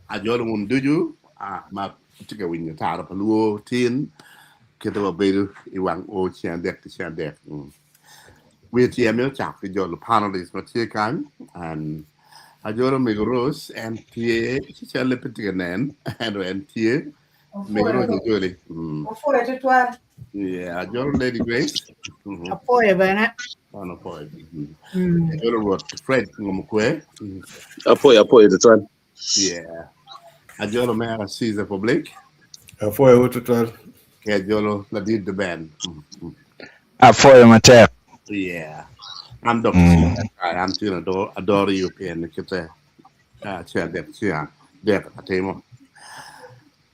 Ajolo wun ducu ma tye ka winyo tara pa luo tin kite wabedo i wang o ceng adek ki ceng adek. Wiye tye amito cako ki jolo panelist ma tye kany. Ajolo Mego Rose en tye ci calle pe tye ka nen ento en tye. Mego Rose ajoli. Opwoyo tutwal. Yeah, ajolo Lady Grace. Apwoyo bene. An apwoyo. Ajolo Rwot Fred Ngomukwe. Apwoyo apwoyo tutwal. Yeah. Ajolo Mera Caesar Public. Apwoyo tutwal. Ki ajolo Ladit The Ben. Apwoyo matek. Yeah. An dok mm. an tye adoro adoro European kite ceng adek ceng adek atimo.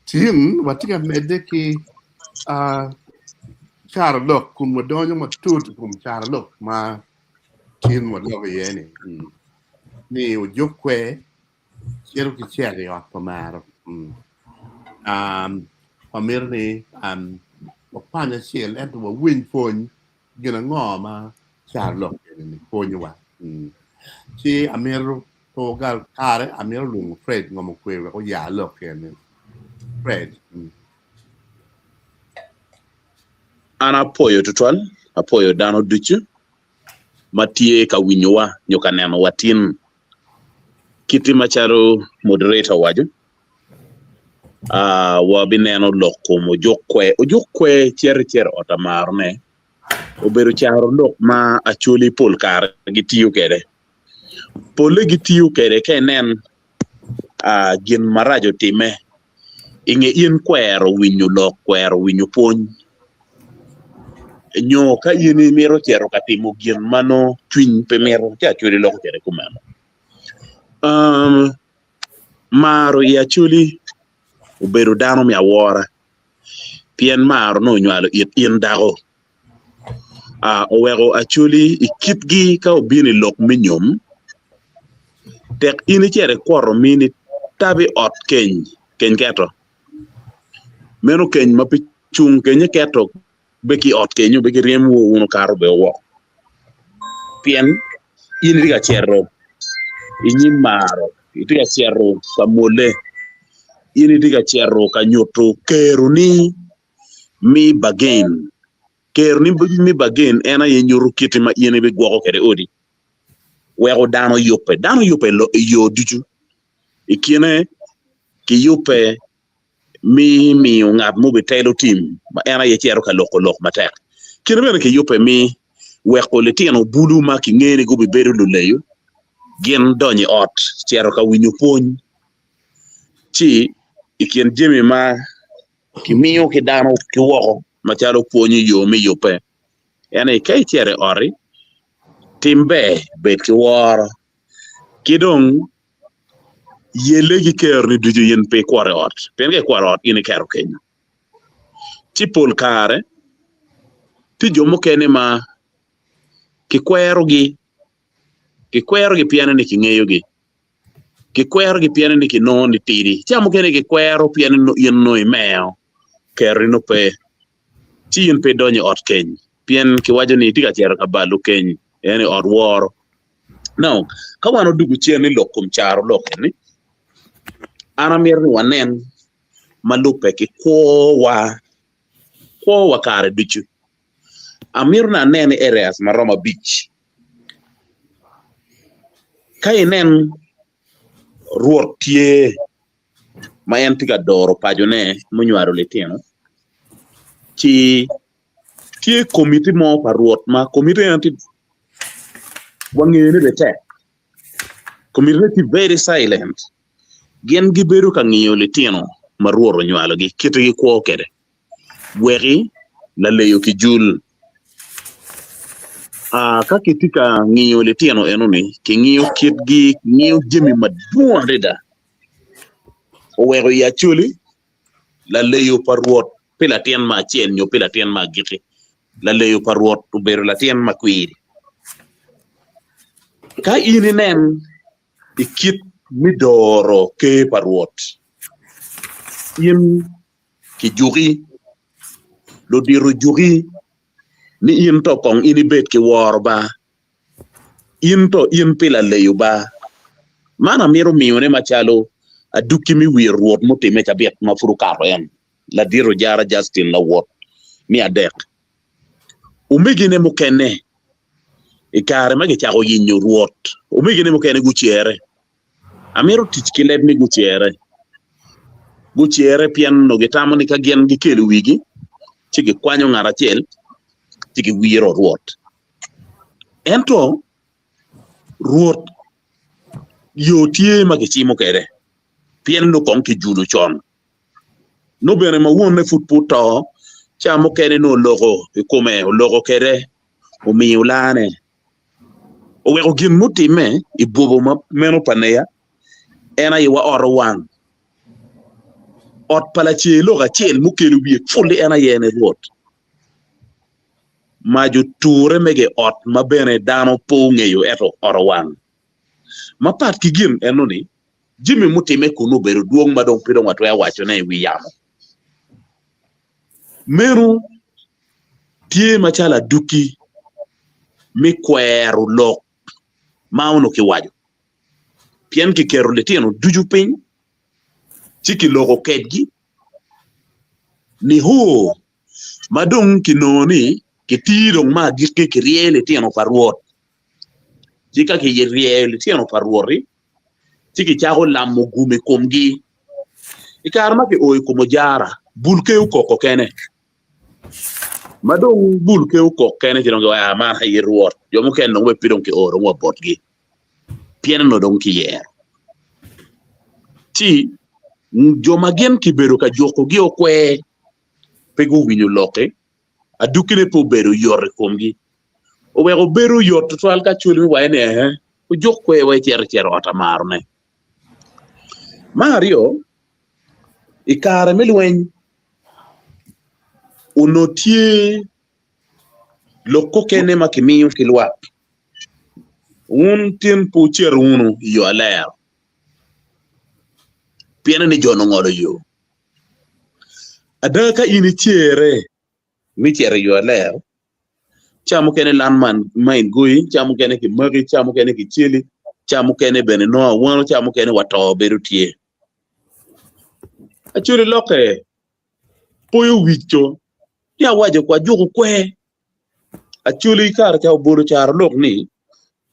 Tin watye ka medde ki caro lok kun wadonyo matut i kom caro lok ma tin waloko iye ni ni ojuk kwe cito ki cito i ot pa maro. Wamito ni wakwany acel ento wawiny pwony gin ango ma caro lok eni pwonyowa. Ci amito pe wugal kare amito lwongo Fred ngom okwe wek oya lok eni. Fred. An apwoyo tutwal, apwoyo dano ducu ma tye ka winyowa nyo ka nenowa tin. Kiti macalo moderator owaco, ah, wabineno lok kom ojuk kwer. Ojuk kwer cito icito i ot amarone, obedo caro lok ma Acholi pol kare gitiyo kwede. Polle gitiyo kwede ka inen ah, gin marac otimme i nge in kwero winyo lok, kwero winyo pwony, nyo ka in imito cito ka timo gin ma nongo cwiny pe mito, ci Acholi loko kwede kumeno. Um, maro i Acholi obedo dano me awora pien maro nongo onywalo it in dako. Ah, oweko Acholi i kitgi ka obino i lok me nyom, tek in icito ikwoto mini tabi ot keny, keny keto. Meno keny ma pe cung, kenye keto be ki i ot kenyo be giryemo wun okato be woko. Pien in itye ka cito i nyim maro, itye ka cito ka mwole, in itye ka cito ka nyuto keroni me bargain. Keroni me bargain en aye nyuto kiti ma in ibigwoko kwede odi, weko dano yubbe. Dano yubbe i yo ducu. I kine kiyubbe me miyo ngat mo bitelo tim ma en aye cito ka loko lok matek. Kine bene kiyubbe me weko litino bulu ma kingeyo ni gubibedo luleyo gin donyo i ot cito ka winyo pwony. Ci i kin jami ma kimiyo ki dano ki woko macalo pwony i yo me yubbe en aye ka icito i ot-ti tim ber bed ki woro ki dong yelle ki keroni ducu in pe ikwot i ot, pien ka ikwot i ot in iketo kenyo. Ci pol kare tye jo mukene ma kikwerogi, kikwerogi pien ni kingeyogi, kikwerogi pien ni kinongo ni tidi, ca mukene kikwero pien ni in nongo imeo keroni nongo pe, ci in pe idonyo i ot keny pien kiwaco ni itye ka cito ka balo keny en i ot woro. Now, ka wan odwogo cen i lok kom caro lok eni, an amito ni wanen ma lubbe ki kwowa, kwowa kare ducu. Amito ni anen i areas ma romo abic. Ka inen Rwot tye ma en tye ka doro pacone munywalo litino, ci tye komiti mo pa Rwot ma komiti eno tye wangeyo ni bene tek komiti ne tye very silent gin gibedo ka ngiyo litino ma Rwot onywalogi kit ma gikwo kwede weki laleyo ki jul ka kitye ka ngiyo litino enoni kingiyo kitgi kingiyo jami madwong adada oweko i Acholi laleyo pa Rwot pi latin me acel nyo pi latin me agikki. Laleyo pa Rwot obedo latin makwiri. Ka in inen i kit me doro ker pa Rwot, in kijuki, ludito juki ni in to kong in ibed ki woro ba, in to in pi laleyo ba. Man amito miyone macalo. Adukki me wiro Rwot mutimme cabit ma pud okato en, ladit Ojara Justin lawot me adek. Omegine mukene i kare ma gicako yenyo Rwot, omegine mukene gucere. Amito tic ki leb ni gucere. Gucere pien onongo gitamo ni ka gin gikelo wigi ci gikwanyo ngat acel ci giwiro Rwot. Ento Rwot yo tye ma kicimo kwede pien nongo kong kijulo con. Nongo bene ma wonne pud pe oto, ca mukene nongo oloko i kome, oloko kwede, omiyo lane. Oweko gin mutimme i bwobo ma meno pa Neya en aye wa ot owang. Ot pa lacer lok acel mukelo wiye puli en aye ni Rwot. Mac oture mege i ot ma bene dano pe ongeyo ento ot owang. Mapat ki gin enoni, jami mutimme kunnu obedo dwong ma dong pe dong watwero wacone i wi yamo. Meno tye macalo adwogi me kwero lok ma onongo kiwaco, pien kiketo litino ducu piny ci kiloko kedgi nio ma dong kinongo ni kitiyo dong me agikki kiryeyo litino pa Rwot. Ci ka kiryeyo litino pa Rwot-ti, ci kicako lamo gum i komgi. I kare ma kio i kom ojara, bul ker okoko kene. Ma dong bul ker okok kene ci dong giwaco, 'Aa, man aye Rwot. Jo mukene dong pe dong kioro wa botgi, pien onongo dong kiyero. Ci jo ma gin kibedo ka jukogi okwer pe guwinyo lokki, adukkine pe obedo yot i komgi. Oweko bedo yot tutwal ka cwali me waco ni, 'Ee, wujuk kwer wa icito icito ot amarone. Me aryo, i kare me lweny, onongo tye lok mukene ma kimiyo ki lwak. Wun tin pe wucito wunu i yo alero, pien ni jo-ni ongolo yo. Ada ka in icere me cito i yo alero, ca mukene lan man goyi, ca mukene kimaki, ca mukene kiceli, ca mukene bene nongo awano, ca mukene wa to bedo tye. Acholi lokke poyo wic co ni awaco kwa juko kwer. Acholi kare ca obolo caro lok ni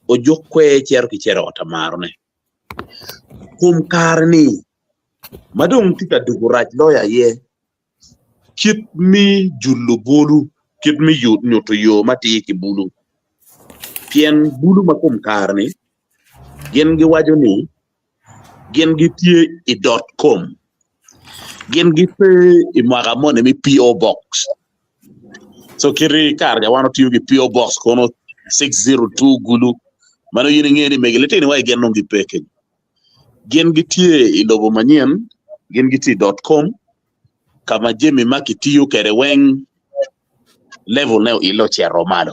ojuk kwer cito ki cito i ot amarone. Kom kare ni ma dong tye ka dugo rac loyo aye kit me julo bulu, kit me nyuto yo matir ki bulu. Pien bulu ma kom kare-ni gin giwaco ni gin gitye i dot kom, gin gipe i mwaka moni me PO box. So kit i kare ca wan watiyo ki PO box kono 602 Gulu ma nongo in ingeyo ni megi litini wa i gin nongo gipe kenyo. Gin gitye i lobo manyen, gin gitye i dot kom ka ma jami ma kitiyo kwede weng level ne oilo ocito malo.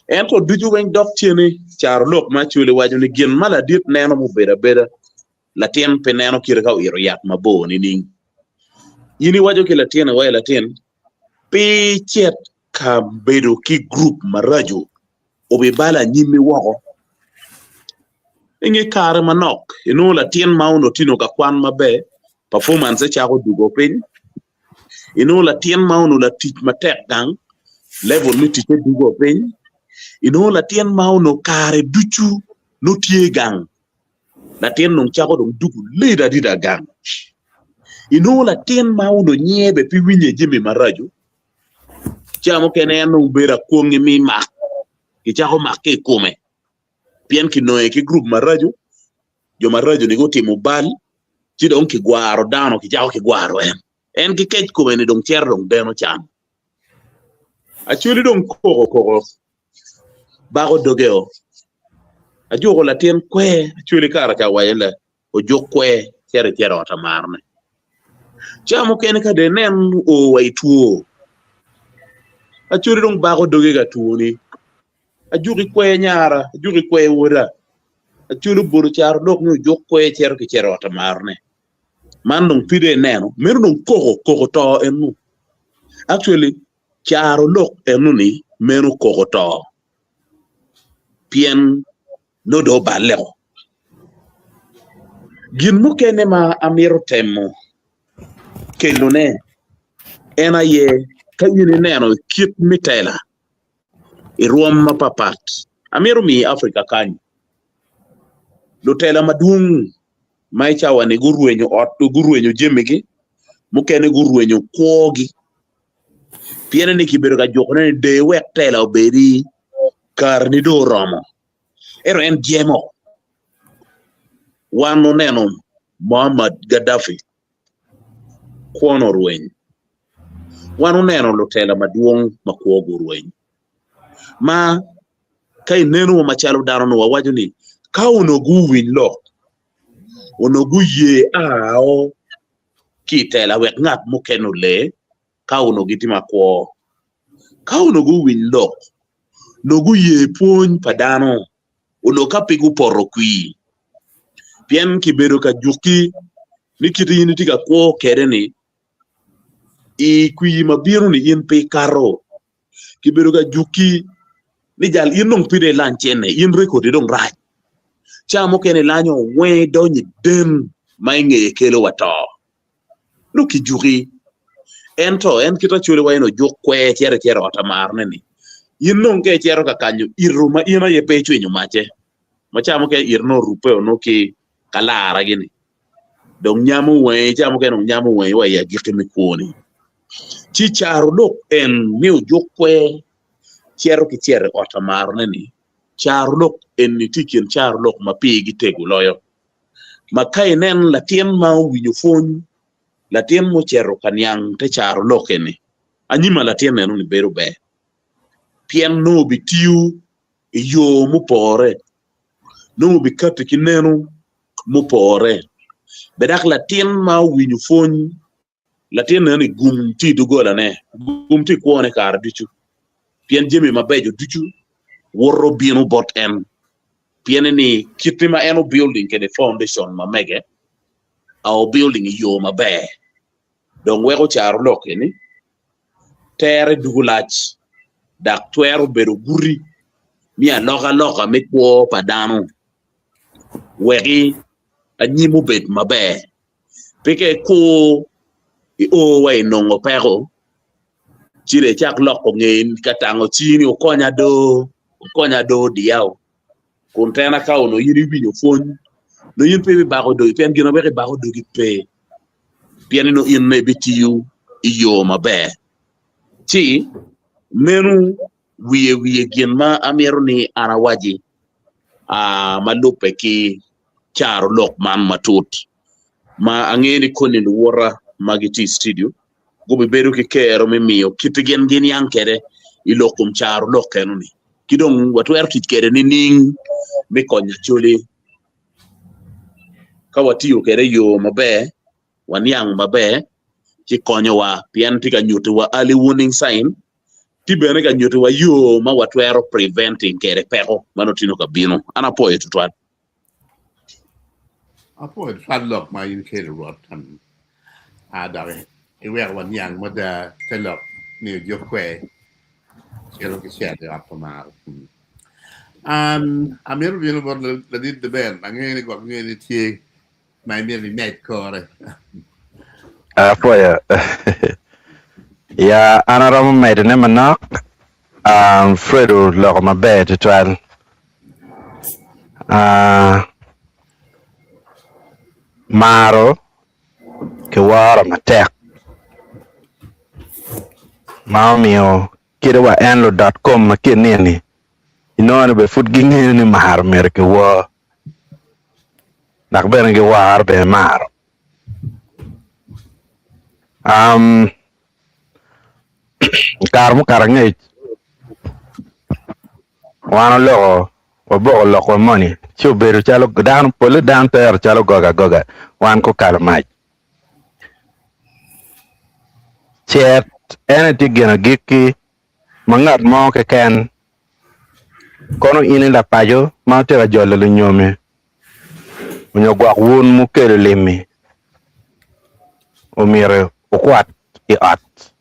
Ento ducu weng dok cene caro lok ma Acholi waco ni gin ma ladit neno mubedo abeda latin pe neno kite ka oito yat mabor nining. In iwaco ki latin iwaci latin pe icit ka bedo ki gurup maraco obibalo anyimmi woko. I nge kare manok, inongo latin ma onongo tino ka kwan maber, performance-e cako dugo piny. Inongo latin ma onongo latic matek gang, level me ticce dugo piny. Inongo latin ma onongo kare ducu nongo tye gang, latin dong cako dong dugo late adada gang. Inongo latin ma onongo nyinge bene pe winyo jami maraco, Ca mukene en dong bedo akwongi mi mak, kicako makke i kome pien kinonge ki gurup maraco, jo maraco-ni gutimo bal ci dong kigwaro dano, kicako kigwaro en. En ki kec kome-ni dong cito dong deno can. Acholi dong koko koko bako doge-o. Ajuko latin kwer, Acholi kara ca owaco ni ojuk kwer cito icit i ot amarone. Ca mukene ka dong inen oo wa i two, Acholi dong bako doge ka twoni, ajuki kwer nyara, ajuki kwer woda. Acholi obolo caro lok ni ojuk kwer cito ki cito i ot amarone. Man dong pide ineno, meno dong koko, koko to eno. Actually, caro lok eno-ni meno koko to pien nongo dong oballe-o. Gin mukene ma amito temo kelone en aye ka in ineno kit me tela i rwom mapapat. Amito miyo i Africa kany lutela madwong ma i cawa-ni gurwenyo ot, gurwenyo jamigi, mukene gurwenyo kwogi pien ni kibedo ka jukone ni de wek tela obedi kareni dong oromo. Ento en jemo. Wan oneno Muammar Gaddafi kwone orweny. Wan oneno lutela madwong ma kwogi orweny. Ma ka inenowa macalo dano nongo wawaco ni ka onongo guwiny lok, onongo guye ao ki i tela wek ngat mukene ole ka onongo gitye makwo. Ka onongo guwiny lok, onongo guye pwony pa dano, onongo ka pe gupoto kwir. Pien kibedo ka juki ni kit in itye ka kwo kwede-ni, i kwir ma bino-ni in pe ikato. Kibedo ka juki ni jal in dong pe dong ilany cente, in rekodi dong rac. Ca mukene ilanyo weng idonyo i den ma i ngeye kelo wa to. Nongo kijuki. Ento en kit acwali wa en ojuk kwer cito icito i ot amarone ni in dong ka icito ka kanyo ito ma in aye pe icwinyo mace ma ca mukene ito nongo orubbe nongo ki kalara gini dong nyamo wangi ca mukene dong nyamo wangi wa i agikki me kwoni. Ci carolok en ni ojuk kwer cito ki cito i ot amarone ni carolok eni tye i kin carolok ma pigi tego loyo. Ma ka inen latin ma owinyo pwony, latin mucito ka niang te caro lok eni, anyim ma latin eno-ni bedo ber pien nongo obitiyo i yo mupore, nongo obikati ki neno mupore. Be dok latin ma owinyo pwony Latin neno ni gum tye i doggolane, gum tye i kwone kare ducu, pien jami mabeco ducu woto bino bot en. Piene ni kite ma en obuilding kwede foundation ma mege, a obuilding i yo maber. Dong weko caro lok eni tere dugo lac dok twero bedo guti me alokaloka me kwo pa dano weki anyim obed maber. Pe ka ikur io wa i nongo peko, ci dong icak loko ngeyi ka tango cingi ni wukonya do, wukonya do odiya-u. Kun tena ka onongo in iwinyo pwony, nongo in pe ibibako dogi pien gin ma weko ibako dogi pe, pien ni nongo in ibitiyo i yo maber. Ci meno wiye wiye gin ma amito ni an awaci ma lubbe ki caro lok man matut ma angeyo ni koni luwota ma gitye i studio gubibedo ki kero me miyo kit gin giniang kwede i lok kom caro lok eno-ni ki dong watwero tic kwede nining me konyo Acholi ka watiyo kwede i yo maber waniang maber ci konyowa pien tye ka nyutiwa early warning sign tye bene ka nyutiwa yo ma watwero preventing kwede peko ma nongo tye ka bino. An apwoyo tutwal. Apwoyo tutwal lok ma in ikelo Rwot aa dok iweko waniang mada te lok ni ojuk kwer cito ki cito i ot pa maro. An amito bino bot ladit Deben angeyo ni gwok ngeyo ni tye ma imito imed kore. Apwoyo. Ya an aromo medone manok. Um, Fred oloko maber tutwal. Uh, maro ki woro matek ma omiyo kadi wa en ludot kom ma kin nini inongo ni bene pud gingeyo ni maro myero kiwor dok bene giworo bene maro. Um, I kare mukato angec, wan oloko waboko lokwa moni ci obedo calo dano polle dano tero calo goga agoga wan kukalo mac. Cet en aye tye gin agikki ma ngat mo keken kono in i lapaco ma tye ka jolo lunyomi onyo gwok wun mukelo limmi omyero wukwat i ot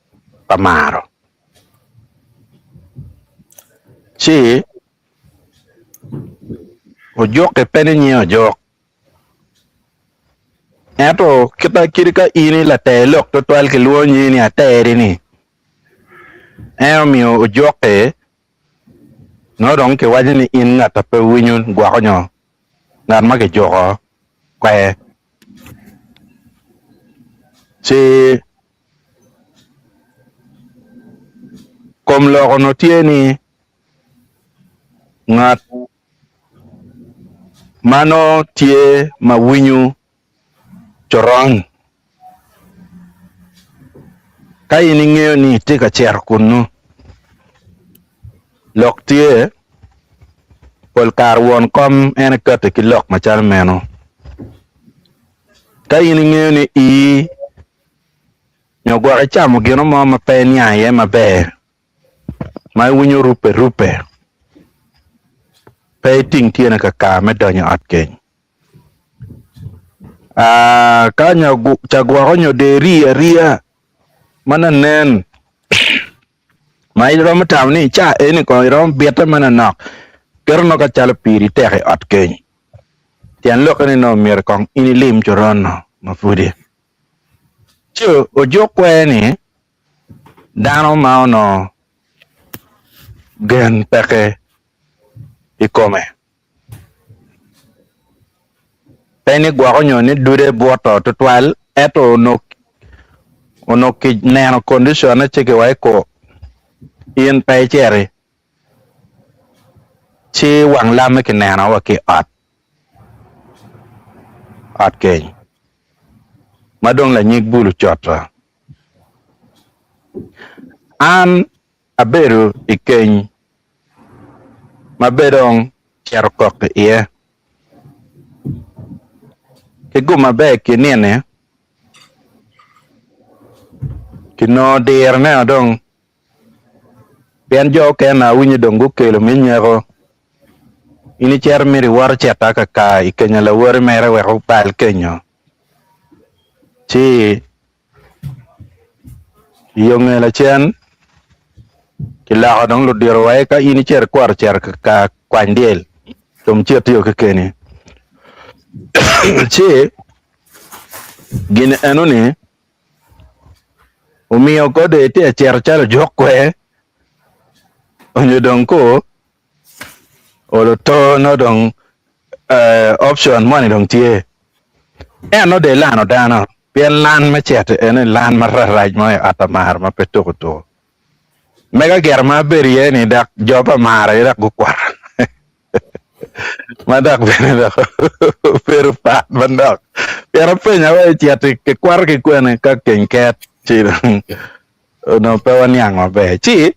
pa maro ci ojuki pe ni nyinge ojuk. Ento kita kadi ka in i later lok twatwal kilwongo nyingi ni ater-ri ni, en omiyo ojukke nongo dong kiwaco ni in ngat a pe winyo gwoko nyo ngat ma kijuko kwer. Ci kom lok onongo tye ni ngat ma nongo tye ma winyo coron. Ka in ingeyo ni itye ka cito kunnu, lok tye, pol kare won kom en ekatti ki lok macalo meno. Ka in ingeyo ni ii nyo gwok icamo gino mo ma pe iniang iye maber, ma iwinyo rubbe rubbe, pe iting tyene kakar me donyo i ot keny. Ka cagwoko nyo dong iri ariya ma nanen ma iromo tamo ni ca eni kono iromo bite manonok keto nongo ka calo piri tek i ot keny tyen lokke ni nongo myero kong in ilim coron-nu ma pudi ci ojuk kwer ni dano ma onongo gen peke i kome. Pe ni gwoko nyo ni dude bwoto tutwal ento onongo kineno kondicone ci kiwaco ko in pe iciti ci wang lamme kineno wa ki i ot ot keny ma dong lanyig bul ocoto. An abedo i keny ma be dong cito kok iye. Ki gum maber ki nini, kinongo dirone dong pien jo okene awinyo dong gukelo me nyeko in icito myero iwot icita kakar i kenyo lawoti mere wek obal kenyo ci I yo nge lacen, kiloko dong ludito wa ka in icito ikwoto cito ka kwany dyel dong cit iyo kekeni ci gin enoni omiyo kode itye ka cito calo ojuk kwer onyo dong ko olo to nongo dong option moni dong tye ento nongo dong ilano dano pien lan me cito eni lan mararac mo i ot amara ma pe tuko tuko mega gire ma abedo iye ni dok jo pa amara aye dok gukwata ma dok bene dok obedo pat manok pien apenya wa icito kikwato ki kwene ka keny ket ci dong onongo pe waniang maber ci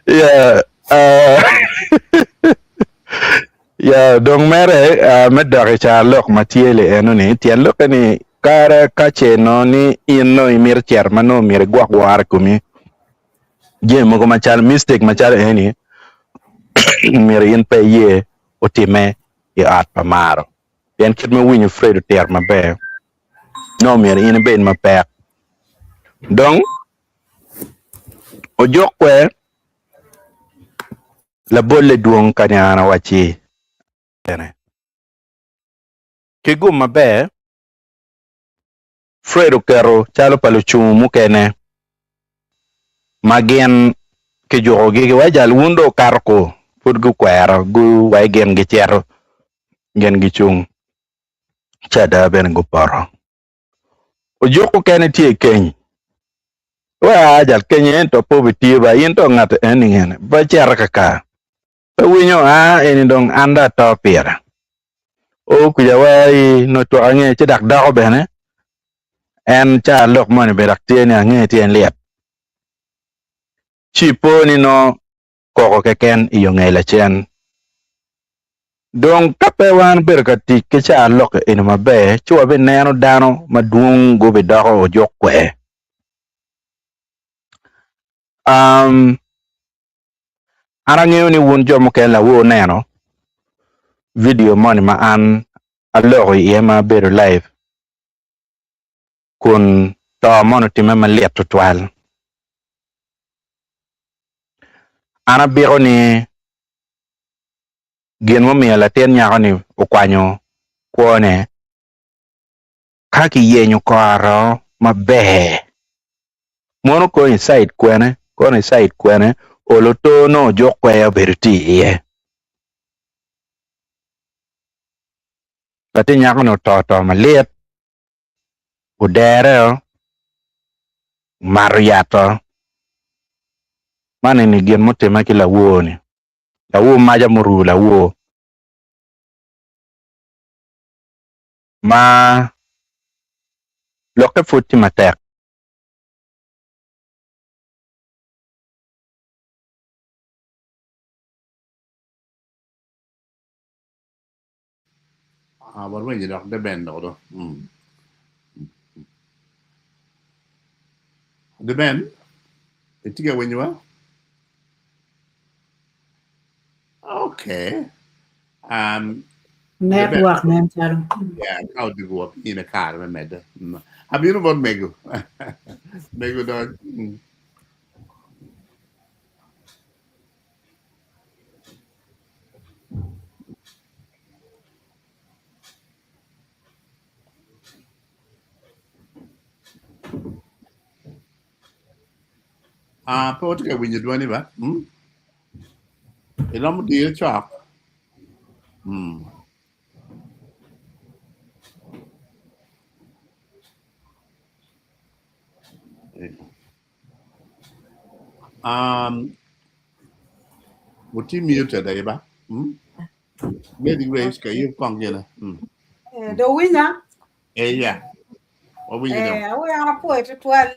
yeah, uh, yeah, dong mere uh, me dok i carolok ma tye li eno-ni tyen lokke ni kare ka ce nongo ni in nongo imito cito ma nongo myero igwok woro i komi jami mogo macalo mistake macalo eni myero in pe iye otimme i ot pa maro. Pien kit ma winyo Fred otito maber, nongo myero in ibed mapek. Dong, ojuk kwer labolle dwong ka ni an awacci bene. Ki gum maber, Fred oketo calo pa lucungu mukene ma gin kijukogi giwaco jal wun dong wukato ku pud gukwero guwaco gin gicito gin gicung ci ada bene gupoto. Ojuk mukene tye i keny wa jal keny ento pe obitiyo ba in to ngat eni ngene pe cito kakar pe winyo aa eni dong an dong ato pire o kuca wa i nongo twak ange ci dok doko bene en ca lok moni bene dok tye ni ange tye en lyet ci ipo ni nongo koko keken i yo nge lacen. Dong ka pe wan obedo ka tic ki ca lok eni maber ci wabineno dano madwong gubidoko ojuk kwer. Um, An angeyo ni wun jo mukene lawu wuneno vidio moni ma an aloko iye ma abedo live kun to moni otimme malit tutwal. An abiko ni. Gin mumiyo latin nyako-ni okwanyo kwone, ka kiyenyo koro maber, mono kono i caid kwene, kono i caid kwene, olo to nongo ojuk kwer obedo tye iye. Latin nyako-ni oto to malit, odereo, omato yat-to. Man eni gin mutimme ki lawor-ni. Lawor maca murubo lawor ma lokke pud tye matek. Warwenyo dok Deben dok do. Deben, itye ka winyowa? Okay. Um, Network nen calo. Yeah, ka odiko wa piny kare me medde. Abino bot mego. Mego dong. Ah, pe watye ka winyo dwani ba? Mm? Iromo diyo cok? Mm. Um, wuti muted aye ba? Mm? Lady Grace, ka in kong gine. Mm. Eh, do winya? Eh, yeah. Wawinyo Eh, dong. awe an apwoyo tutwal.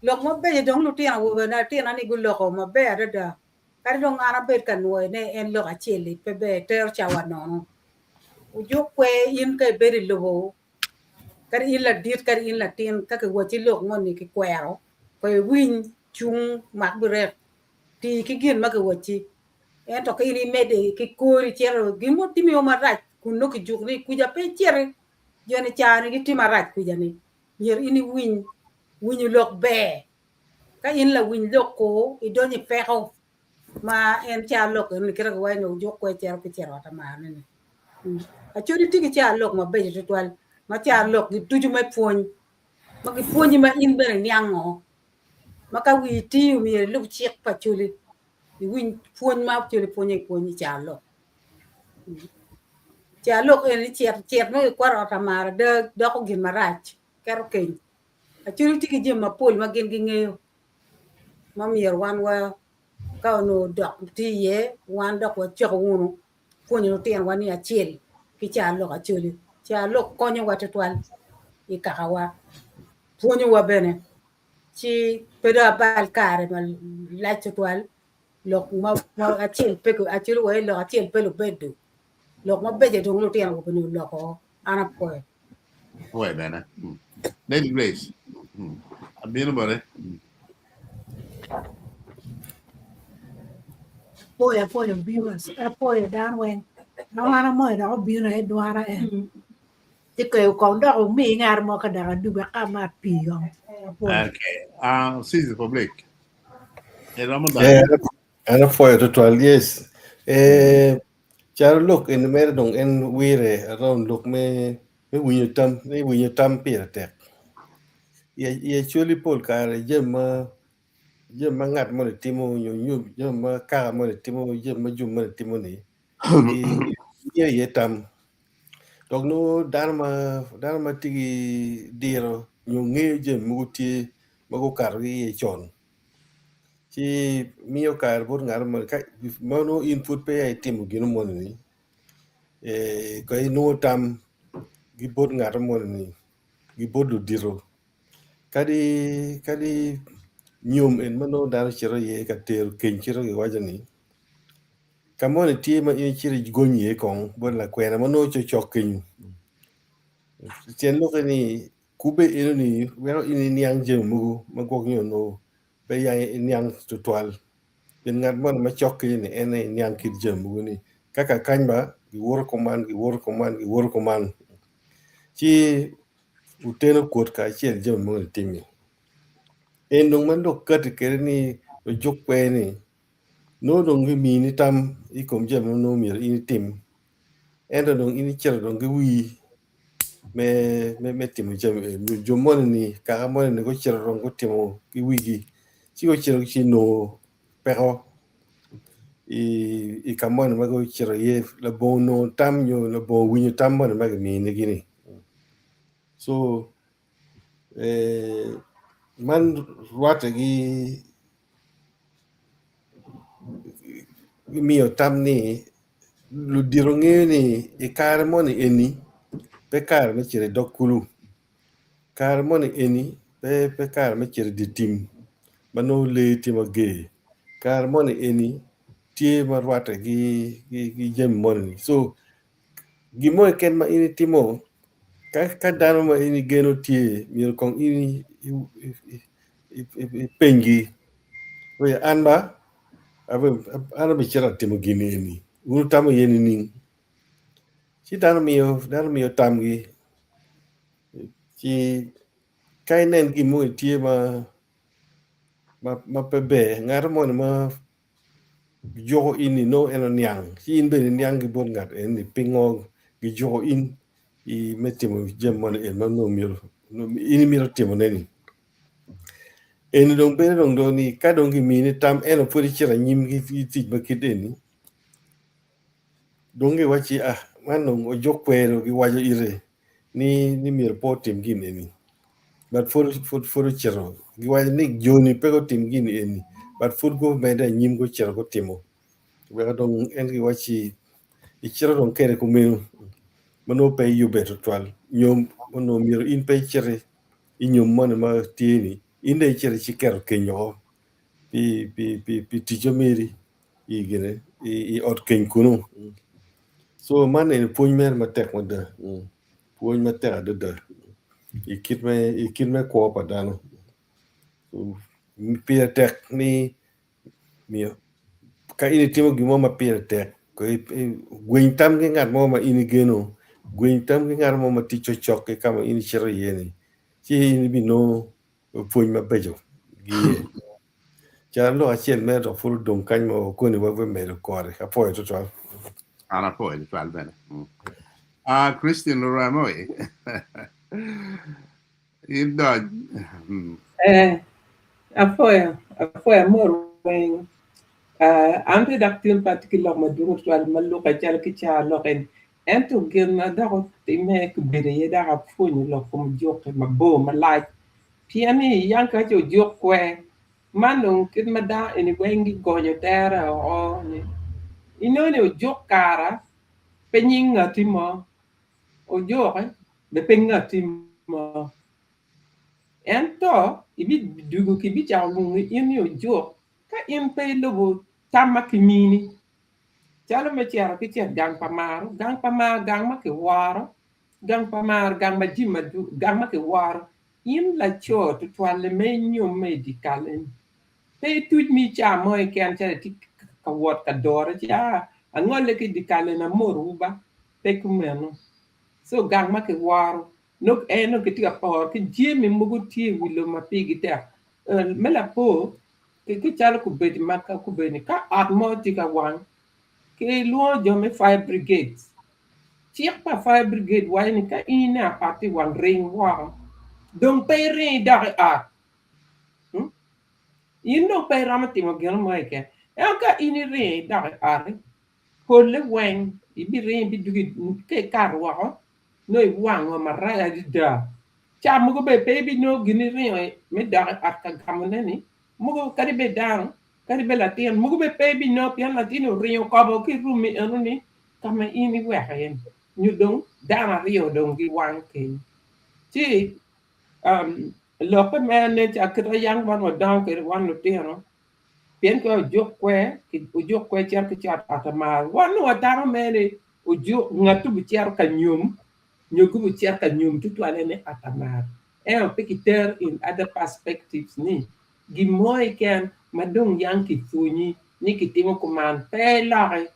Lok mabeco dong lutino awobe na atina ni guloko maber adada. Kadi dong an abed ka nwoyo ne en lok acel-li pe ber tero cawa nono. Ujuk kwe in ka ibedo i lobo kadi in ladit kadi in latin ka kiwacci lok moni kikwero pe iwiny cung mak birek ti ki gin ma kiwacci ento ka in imedde ki kori icito gin mo timiwa marac kun nongo kijuko ni kuca pe iciti joni caa-ni gitye marac kuca-ni myero in iwiny winyo lok ber ka in lawiny lok kur idonyo i peko ma en caa lok eno ni kite kiwaco ni ojuk kwe cito ki cito ot amaro ni Acholi tye ki caa lok mabeco tutwal ma caa lok gi ducu me pwony ma gipwonyi ma in bene iniang ngo ma ka wii tiyo myero ilub cik pa Acholi iwiny pwony ma Acholi pwonyo i pwony i caa lok. Caa lok eni cet cet ma kikwato ot amaro ada doko gin marac keto keny. Acholi tye ki jami mapol ma gin gingeyo ma myero wan wa ka onongo dok tye iye wan dok wacako wunu pwonyo lutinowa ni acel ki caa lok Acholi. Caa lok konyowa tutwal i kakawa, pwonyowa bene ci pe dong abal kare malac tutwal lok ma acel pe Acholi waci lok acel pe lubedo lok mabeco dong lutino awobe ni oloko an apwoyo. Apwoyo bene. Lady Grace, abino bote. Apwoyo apwoyo viewers, apwoyo dano weng. An amoyo dok obino aye dwana en. Ci kweyo kong dok wumi ngat mo ka dok aduga ka amat pii kong. Apwoyo. Okay. Caesar Public. Iromo dok. Eh, an apwoyo tutwal, yes. Eh, calo lok eni mere dong en wire around lok me me winyo tam, me winyo tam pire tek. I actually pol kare jami ma jami ma ngat moni timo nyo nyo jami ma kaka moni timo jami ma jum moni timo ni tye iye tam. Dok nongo dano ma dano ma tye ki diro nyo ngeyo jami mogo tye ma gukato ki iye con. Ci miyo kare bot ngat moni ka ma nongo in pud peya itimo gino moni ni ka inongo tam ki bot ngat moni ni ki bot ludito kadi kadi nyom eni ma nongo dano cito iye ka tero keny cito giwaco ni ka moni tye ma in icito igony iye kong bot lakwena ma nongo cokcok kenyo tyen lokke ni kubbe enoni weko in iniang jami mogo ma gwok nyo onongo pe ya iniang tutwal pien ngat moni macok kenyo ni en aye niang kit jami mogo ni kaka kany ba giwoto kuman giwoto kuman giwoto kuman ci wuteno kwot kacel jami mogo ni timme. En dong ma lok kati kwede ni ojuk kwer ni. Nongo dong gimini tam i kom jami ma nongo myero in itim, ento dong in icito dong ki wii me me timo jami eni. Jo moni-ni kaka moni-ni gucito dong gutimo ki wigi ci gucito ci nongo peko i ka moni ma gucito iye labongo nongo tam nyo labongo winyo tam moni ma kiminigi-ni. So man rwatte ki miyo tam ni ludito ngeyo ni i kare moni eni pe kare me cito i dog kulu kare moni eni pe kare me cito i dye tim ma nongo lee tye mager kare moni eni tye ma rwatte ki jami moni so gin mo keken ma in itimo ka dano ma in igeno tye myero kong in ipenygi an ba an abicito atimo gin eni wun wutamo iye nining? Ci dano miyo dano miyo tamgi ci ka inen gin moni tye ma ma pe ber ngat moni ma juko in ni nongo en oniang ci in bene iniang ki bot ngat eni pingo gijuko in i me timo jami moni eni ma nongo myero in imito timone ni. Eni dong bedo dong dong ni ka dong gimini tam ento pud icito anyim ki tic ma kit eni dong giwacci ah man dong ojuk kwero giwaco ite ni ni myero pe otim gin eni but pud pud pud ocito giwaco ni joni pe gutim gin eni but pud gumedde anyim gucito gutimo weko dong en giwacci icito dong kede kumeno ma nongo pe iyubbe tutwal nyo onongo myero in pe iciti i nyom moni ma tye ni in dong icito iciketo keny woko pi pi pi pi ticca meri i gine i ot keny kunu. So man eni pwony mere matek mada pwony matek adada i kit me i kit me kwo pa dano. Pire tek ni miyo ka in itimo gin mo ma pire tek gweny tam ki ngat mo ma in igeno gweny tam ki ngat mo ma tye cokcok ki ka ma in icito iye ni ci in ibinongo pwony mabeco ki iye. Calo lok acel mere dok pud odong kany ma wakoni wa medo kore. Apwoyo tutwal. An apwoyo tutwal bene. Ah, Christine Luremo in dony. Eh, apwoyo, apwoyo amor weng. Ah, an pe dok tin pe atye ki lok madwong tutwal ma lukke calo ki caa lok eni. Ento gin ma dok otimme kibedo iye dok apwonyo lok kom ojukke mabor malac. Pien ni yang ka ce ojuk kwer, man dong kit ma dano eni weng gigonyo tere oko ni inongo ni ojuk kara pe nying ngati mo, ojuke bene pe ngati mo. Ento ibidwogo kibicako lwongi in ni ojuk ka in pe ilubo tam ma kimini. Calo me cito ki cet gang pa maro, gang pa maro gang ma kiworo, Gang pa mar, gang ma jami madwong, gang ma kiworo. In laco tutwalle ma inyomme i dye kal eni, pe ituc mi caa mo keken calo itye ka wot ka dore ci aa angolle ki i dye kal eni amorowu ba, pe kumeno. So gang ma kiworo nongo en nongo kitye ka poro ki jami mogo tye i wi lobo ma pigi tek. Me lapor, ki calo kobedi ma kobedi ni ka ot mo tye ka wang, kilwongo jo me fire brigades Cik pa fire brigade waco ni ka in ineno ot tye wang ring woko, dong pe iring idok i ot. Hmm? In dong pe iromo timo gin mo keken. Ento ka in iringo idok i ot-ti, polle weng ibiringo ibidwogo ka ikato woko nongo iwango marac adada. Ca mogo bene pe ibinongo gin iringo me dok i ot ka gamone-ni, mogo kadi bed dano, kadi bed latin, mogo bene pe ibinongo pien latin-ni oringo okobo ki i rum-mi enoni ka ma in iweko iye-ni, nyo dong dano aryo dong giwang kenyo. Ci lokke mere nen calo kit ma yam wan wadongo kwede wan lutino, pien ka ojuk kwer, ojuk kwer cito ki cot ot amar, wan nongo watamo mere ni ojuk ngat obicito ka nyom nyo gubicito ka nyom tutwalle ni ot amar. Ento pe kitero in other perspectives ni gin mo keken ma dong yang kipwonyi ni kitimo kuman pe iloki.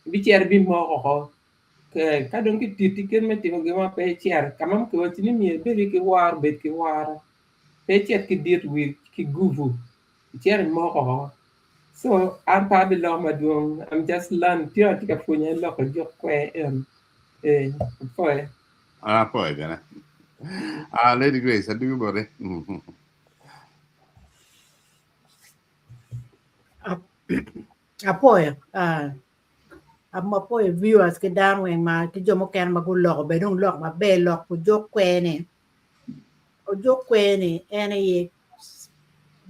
Ibicito ibimoko oko. Ka dong kititi kit me timo gin mo pe icito ka ma kiwacci ni myero ibed ki woro bed ki woro. Pe icit ki dit wic ki gubu icit imoko oko. So an pe abiloko madwong, I'm just learning, tye atye ka pwonye loko juk kwer en. Eh, apwoye. An apwoye bene. Ah, Lady Grace, adwogi boti. Apwoyo, ah, apwoyo viewers ki dano weng ma ki jo mukene ma guloko bene dong lok maber lok ojuk kwer ni. Ojuk kwer ni en aye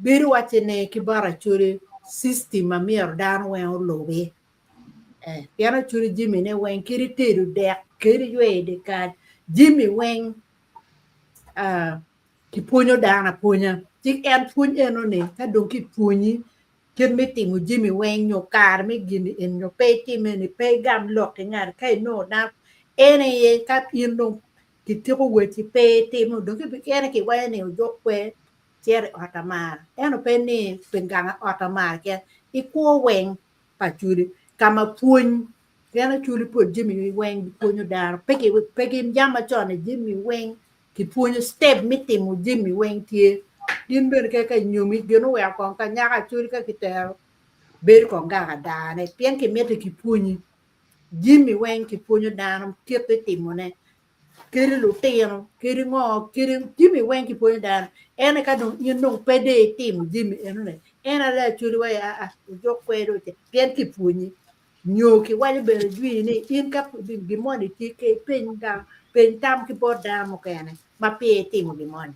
bedo wacci ni ki bot Acholi system ma myero dano weng olubi. Eh, pien Acholi jami ne weng kadi tedo dek, kadi yweyo dyekal, jami weng ah, kipwonyo dano apwonya. Ci en pwony eno ni ka dong kipwonyi kit me timo jami weng nyo kare me gini eni nyo pe itime ni pe igam lok ki ngat ka inongo dano en aye ka in dong Kitiko weci pe itimo dong en aye kiwaco ni ojuk kwer cito i ot amara ento pe ni pi gang ot amara keken i kwo weng pa Acholi ka ma pwony pien Acholi pol jami weng gipwonyo dano pe ki yam macon ni jami weng kipwonyo step me timo jami weng tye in bene ka inyomi gin oweko kong ka nyako Acholi ka kitero bedo kong gang adane pien kimiti kipwonyi Jami weng kipwonyo dano kit me timone, kadi lutino, kadi ngo, kadi jami weng kipwonyo dano. Ento ka dong in dong pe dong itimo jami enoni, en aye acwali wa aa ojuk kwede oce pien kipwonyi. Nyo kiwaco bene jwi ni in ka gin moni tye ke peny dano, peny tam ki bot dano mukene ma peya itimo gin moni.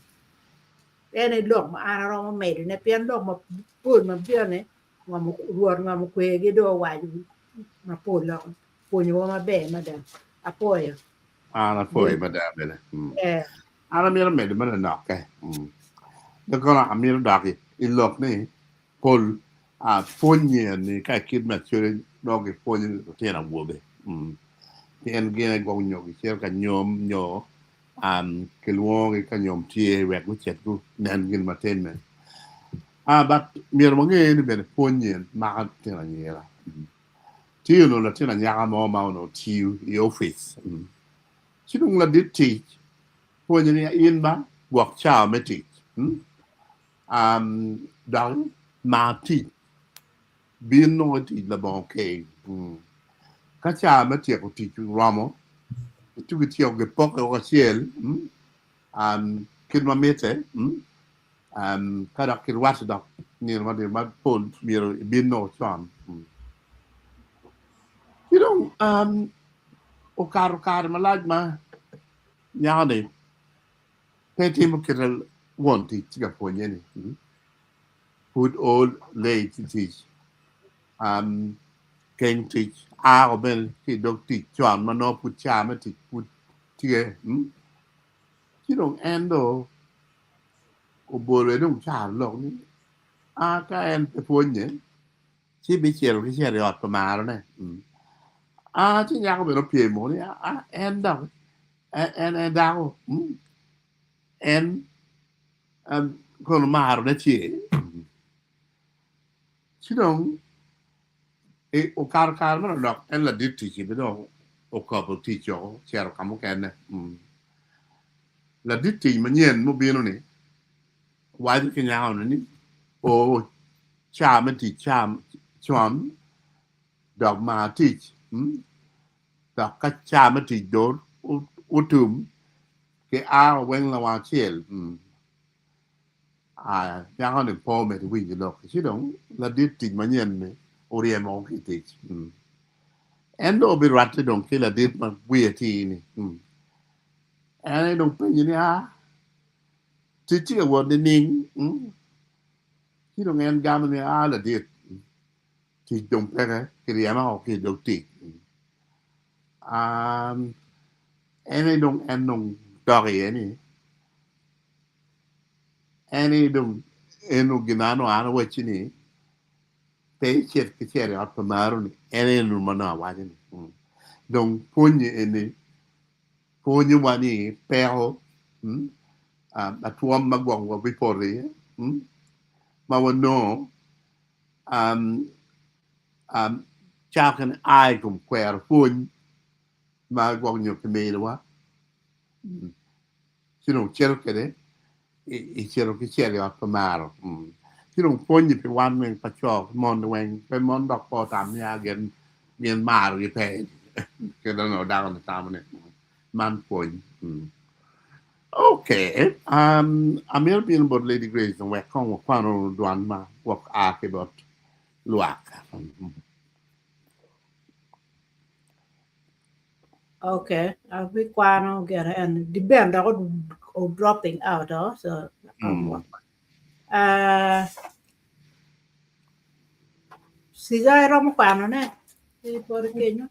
En aye lok ma an aromo medone pien lok mapol ma bino-ni Rwot ngom okwergi dong owaco mapol lok pwonyowa maber mada. Apwoyo. An apwoyo mada bene. An amito medo me lanokke. Dok kono amito dok i lok ni pol pwonye ni ka i kit me acwele nongo gipwonyo lutino awobe. Pien gin aye gwok nyo gicito ka nyom nyo kilwongogi ka nyom tye wek gucit gunen gin ma timme. Ah, but myero wange ni bene pwony nyen mako latin anyira. Tye onongo latin anyaka mo ma onongo tiyo i opic. Ci dong ladit tic pwonye ni in ba gwok cawa me tic. Um, dok mar tic. Bin nongo i tic labongo keng. Ka cawa me tyeko tic oromo, itugo ityeko gipoke woko acel, um, kit ma mitte. Ka dok kirwatte dok nino ma nino mapol myero ibin nongo con. Ci dong okato kare malac ma nyako-ni pe timo kite won tic tye ka pwonye-ni. Pud o late i tic, keng tic a bene ki i dog tic con ma nongo pud ca me tic pud tye. Ci dong en dong obolo dong carolok ni, A ka en pe pwonye, ci bicito ki cito i ot pa marone. A ci nyako bene opyem ni, A en dok en en dako, en kono marone tye. Ci dong okato kare manok en ladit ticci bene dong okobo tic woko ocito ka mukene. Ladit tic manyen mubino-ni owaco ki nyako-ni ni, O ca me tic ca con dok mar tic, dok ka ca me tic dong otum ki a weng lawang acel. Nyako-ni pe omedde winyo lok-ki ci dong ladit tic manyen-ni oryemo woko ki i tic. En dong obirwatte dong ki ladit ma wiye atir-ni. En aye dong penye ni, Aa, tic tye ka wot nining? Ci dong en gamo ni, Aa, ladit, tic dong peke, kiryema woko ki i dog tic. En aye dong en dong dok iye ni, En aye dong eno gin ma nongo an awacci ni pe icit ki cito i ot pa maroni, en aye eno ma nongo awaco ni. Dong pwonye eni pwonyowa ni peko atwom ma gwok wabipoto iye ma wanongo cako kene a i kom kwero pwony ma gwok nyo kiminiwa. Ci dong cito kwede, icito ki cito i ot pa maro. Ci dong pwonyi pi wan weng pa co ki mon weng pe mon dok pe otam ni a gin gin marogi pe kit ma onongo dako ni tamo ni man pwony. Mm. Okay, um, amito bino bot Lady Grace wek kong wakwanu dwan ma gwok a ki bot lwak. Okay, abikwano gire en dibend dok o dropping out oh, so mm. uh, Siga iromo kwanone ki boti kenyo.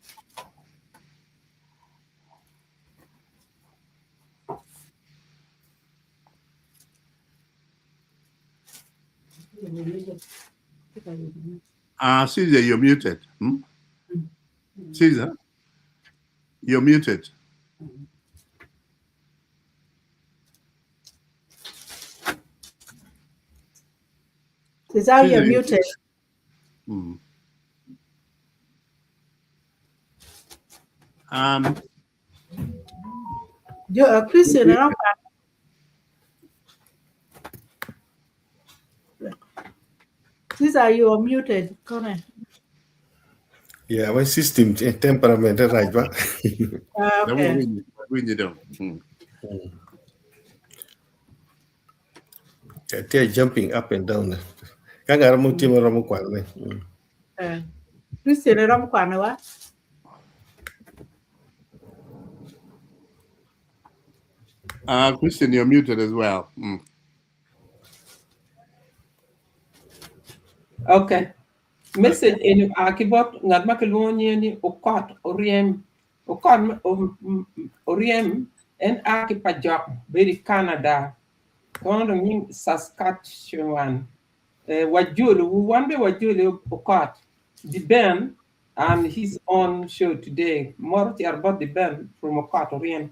Ah, Caesar, you're muted. Hmm? Caesar, you're muted. Caesar, you're muted. Mm. Um, Jo, uh, Christian, iromo kwano. Caesar, you are muted. Kone. Yeah, my system eh, temperament eh, right ba? Ah, okay. Winyi dong. Mm. Yeah, They're jumping up and down. Ka ngat mo tye ma romo kwanone. Mm. Eh, Christian iromo kwano wa? Christian, you're muted as well. Mm. Okay. Message eni oa ki bot ngat ma kilwongo nyinge ni Okot Oryem. Okot Oryem en a ki pa jok bedo i Canada. Kono dong nying Saskatchewan. Eh, wajolowu, wan be wajoli Okot. Diben and his own show today. Moro ocito bot Diben from Okot Oryem.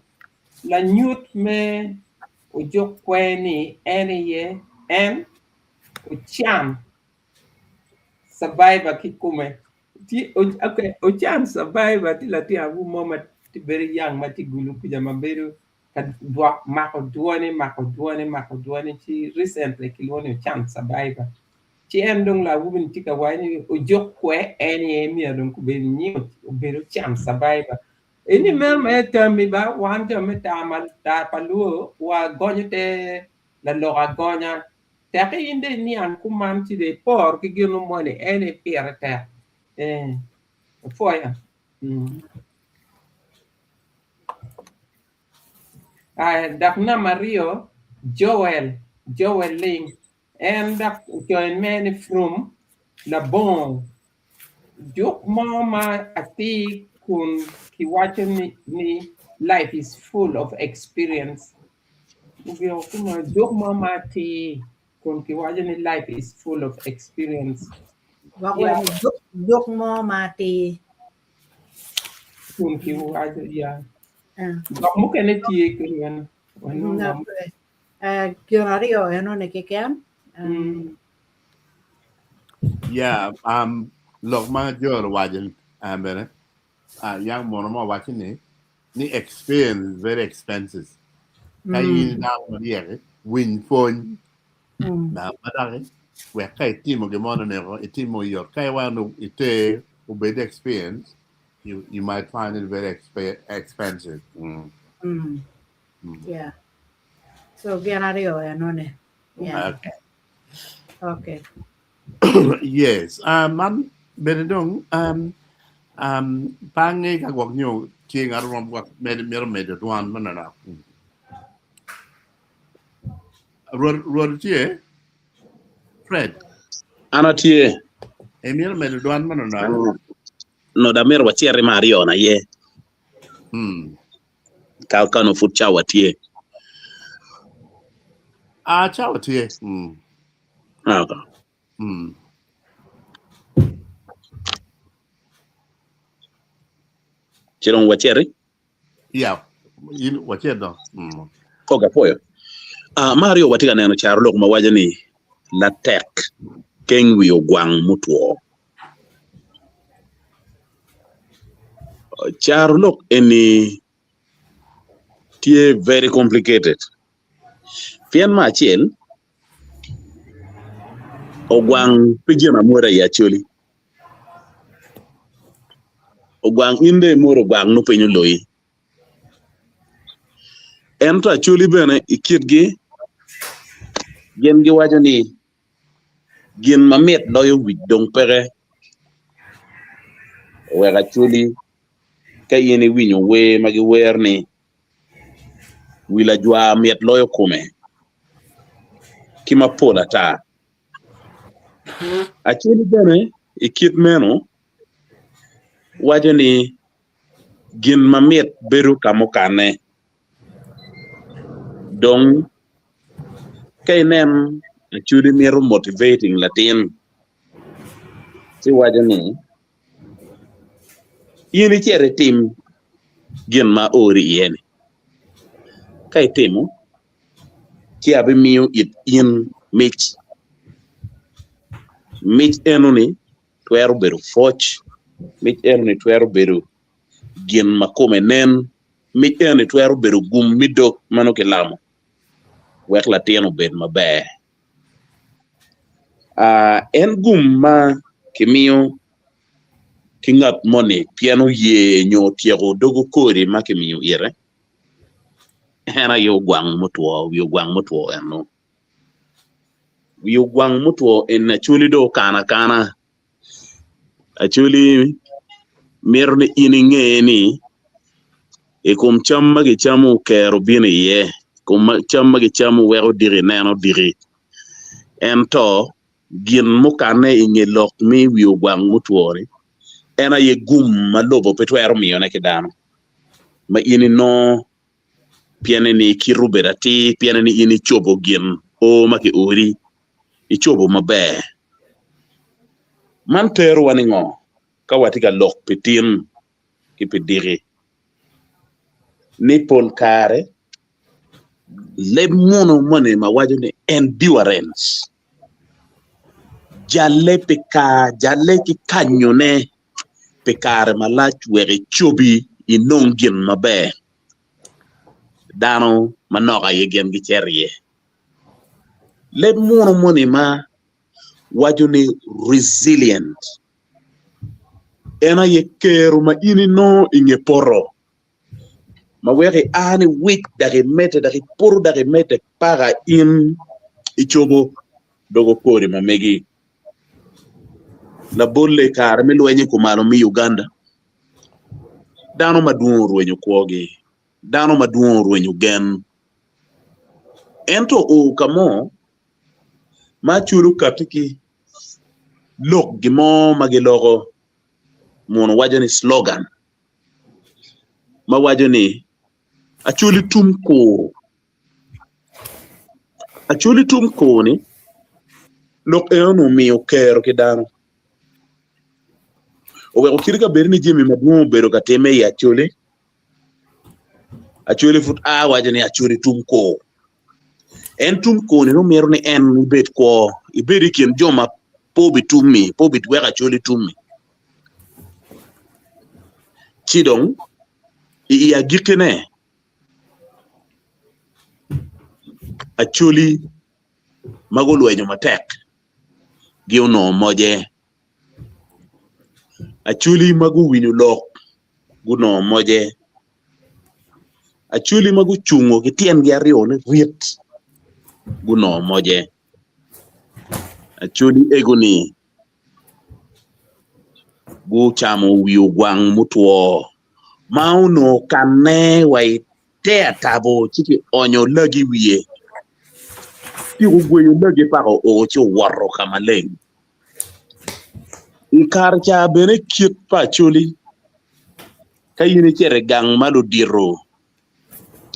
Lanyut me ojuk kwer ni en aye en ocan survivor kikome. Tye, okay, ocan survivor tye latin awobi mo ma tye bedo young ma tye gulu kuca ma bedo ka dwok mako dwone mako dwone mako dwone ci recently kilwongo ni ocan survivor. Ci en dong lawobi ni tye ka waco ni ojuk kwe en aye myero dong kubed nyinge obed ocan survivor. Eni meno mere tammi ba wan jo me tar pa luo wa gonyo te lalok agonya Tek in dong iniang kuman ci dong iporo ki gin moni en aye pire tek. Ee, apwoya. Mm. Ah, dok namba aryo, Joel, Joel Ling. En dok ocoyo mere ni from Labongo. Juk mo ma atir kun kiwaco ni, ni life is full of experience. Obyeko kuma juk mo ma atir kun kiwaco ni life is full of experience. Gwok wek ni juk mo ma atir. Kun kiwaco ya. Dok mukene tye kadi wan wanongo. Gin aryo enoni keken. Yeah, um, lok ma Joel owaco um, bene, uh, yang mono mo owaco ni, ni experience is very expensive. Ka in dano maryek, winy pwony. Na ma doki, wek ka itimo gin mo oneko, itimo oyot. Ka iweko iter obed experience, you, you might find it very exp expensive. Mm. Mm. Yeah. So gin aryo enoni. Yeah. Okay. Okay. Yes, um, man bene dong um, um, pe ange ka gwok nyo tye ngat mo gwok med, mito medo dwan me nonok. Rwot, Rwot tye? Fred, An atye. imito medo dwan me nonok? No, da myero waciti me aryo na aye. Hmm. Ka ka no pud cawa tye. Ah, cawa tye. Mm. Ah, okay. Mm. Ci dong waciti? Yeah, in wacit dong. Mm. Okay, apwoyo. Ah, me aryo watye ka neno carolok ma waco ni latek keng wi ogwang mutwo. Carolok eni tye very complicated pien me acel. Ogwang pe gin amwoda i Acholi. Ogwang in dong imwodo ogwang nongo piny oloyi. Ento Acholi bene i kitgi gin giwaco ni gin mamit loyo wic dong peke oweko Acholi ka in iwinyo wer ma giwero ni wi lajwa mit loyo kome ki mapol ata. Acholi bene i kit meno waco ni gin mamit bedo ka mukane. Dong ka inen Acholi mito motivating latin ci waco ni in icit itim gin ma aori iye-ni, ka itimo ci abimiyo it in mic, mic enoni twero bedo pwoc, mic enoni twero bedo gin ma kome nen, mic enoni twero bedo gum me dog ma nongo kilamo wek latin obed maber. En gum ma kimiyo ki ngat moni pien oye nyo otyeko dogo kodi ma kimiyo ite, en aye ogwang mutwo, wi ogwang mutwo eno. Wi ogwang mutwo eni Acholi dong okano akana, Acholi mito ni in inge ni i kom cam ma gicamo kero bino iye, i kom cam ma gicamo weko diki neno diki ento gin mukane i nge lok me wi ogwang mutwo-ni en aye gum ma lobo pe twero miyone ki dano ma in inongo pienne ni kiti obedo atir, pienne ni in icobo gin o ma kiori icobo maber. Man terowa ni ngo ka watye ka lok pi tin ki pi diki? Ni pol kare leb munu moni ma waco ni endurance jalle pi kare jalle ki kanyone pi kare malac wek icobi inong gin maber dano manok aye gin gicito iye. Leb munu moni ma waco ni resilient en aye kero ma in inongo i nge poto ma weko ia ni wic dok imedde dok ipoto dok imedde paka in icobo dogo kodi ma megi. Labolle i kare me lweny i kumalo me Uganda, dano madwong orwenyo kwogi, dano madwong orwenyo gen. Ento oo ka mo ma Acholi okatti ki lok gin mo ma giloko muno waco ni slogan ma waco ni Acholi tum kur. Acholi tum kur-ni lok enoni omiyo kero ki dano oweko kit ka bed ni jami madwong obedo ka timme i Acholi, Acholi pud a waco ni Acholi tum kur. En tum kur-ni nongo mito ni en ibed kwo, ibed i kin jo ma pe obitummi, pe obiweko Acholi tummi. Ci dong i agikkine Acholi ma gulwenyo matek gi onongo moce, Acholi ma guwinyo lok gunongo moce, Acholi ma gucungo ki tyengi aryo ni rit gunongo moce. Acholi ego-ni gucamo wi ogwang mutwo ma onongo okanne wa i te atabo ci kionyo lagi i wiye ci ogweyo lagi paka oo ci owoto ka maleng. I kare ca bene kit pa Acholi ka in icito i gang ma ludito